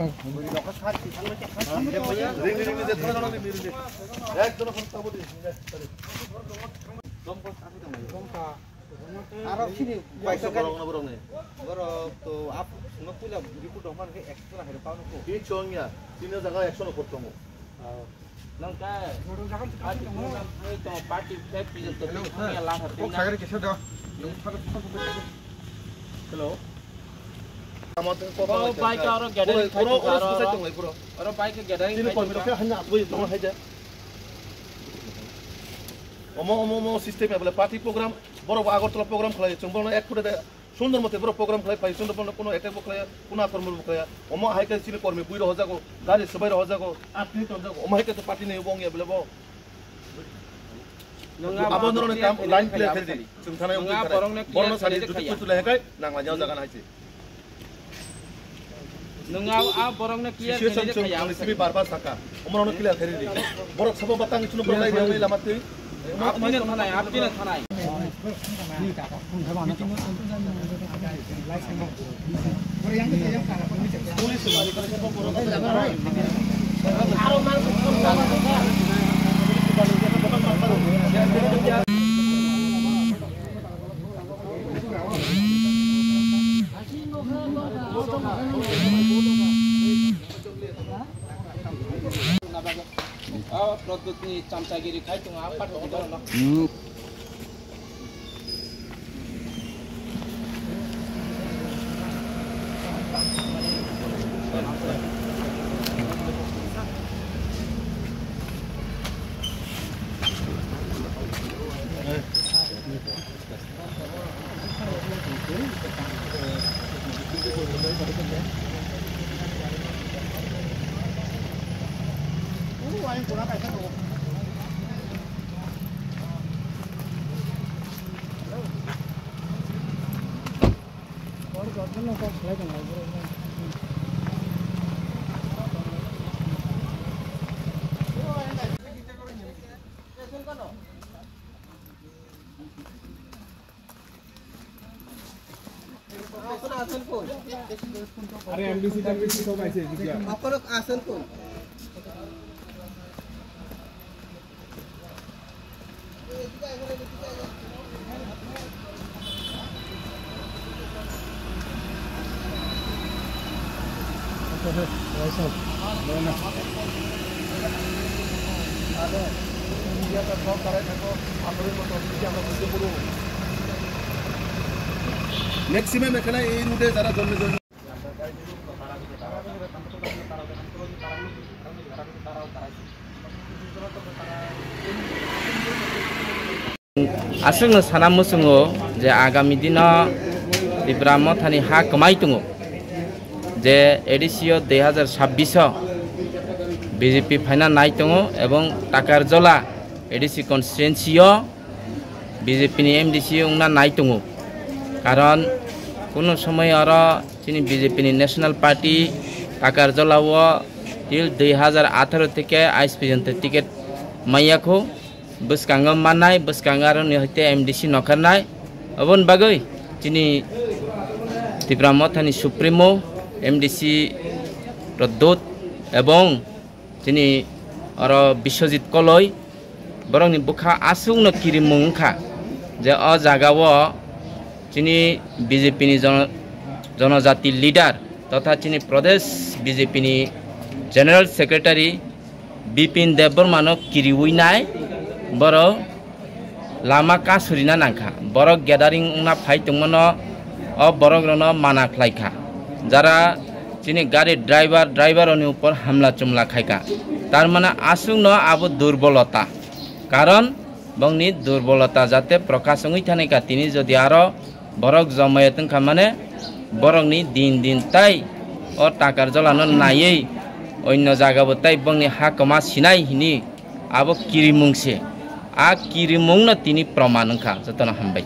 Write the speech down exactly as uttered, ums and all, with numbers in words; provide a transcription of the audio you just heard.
Aro sini borok to ap sungno puila report rok man khe extra hai rok paano ko. Hi chong ya, sini jaga action ko tongo. Nang ka, adi ko nang hai to party flag presentation to ya la thar. Kok sagre kisa da. Hello. Oro bike oro gathering khai tongo, oro oro bike gathering khai tongo. Omo, omo, omo system ya bole party program, borok bo Agartala program khlai, chwng bono ek phuta de sundor mote borok program khlai phai, sundor bono kuno attack bo khlai, kuno akromon bo khlai. Omo hai khe chini kormi bui rok hojago, gari swbai rok hojago, atni tonjago, omo hai khe to party ni wng ya bole bo. Abo norok ni kam line clear khe di. Chwng thana wng borok no sadi juti kutu le hekai nang la jaga na hai se. Nwng a, a borokno clear khainai de khaya. Simi bar bar saka. Omorokno clear khainai di. Borok sabo batang chwngno borok lai rwnai lama twi. Apni no thanai, apni no thanai. Ah, product ni chamchagiri khai tongo, ah, pathok ni borok no. আরে এমডিসি টেমডিসি সব আছে এদিকে। ম্যাক্সিমাম এখানে এই রুটে যারা জন্মে জন্মে Aswkno sana muchungo je agami dino Tipra Mothani ha kwmai tongo, je A D C o dui hazar sabbish o B J P phaina nai tongo ebong Takarjola A D C constituency o B J P ni M D C wngna nai tongo, karon kunu somoi oro chini B J P ni National Party Takarjola o till dui hazar atharo theke ais porjonto ticket maya kho. Bwskango mannai, bwskango aroni hoite M D C nokharnai. Oboni bagwi chini Tipra Mothani Supremo M D C Pradyot ebong chini oro Biswajit Koloi borokni bwkha aswkno kirimung wngkha je o jagao chini B J P ni jono-, jonojati leader totha chini Pradesh B J P ni General Secretary Bipin Debbarma no kiriwi nai, borok lama kasurina nangkha. Borok gathering wngna phai tongmano o borok rokno mana khlaikha. Jara chini gari driver, driver rokni upor hamla chumla khaikha. Tar mane aswkno abo durbolota. Karon bongni durbolota jate prokash wngwi thanai ka tini jodi aro borok jomayet wngkha mane borokni din din tai o Takarjolano naiwi onno jagabo tai bongni ha kwma sinai hini abo kirimung se. A kirimungno tini proman wngkha. Jotono hambai.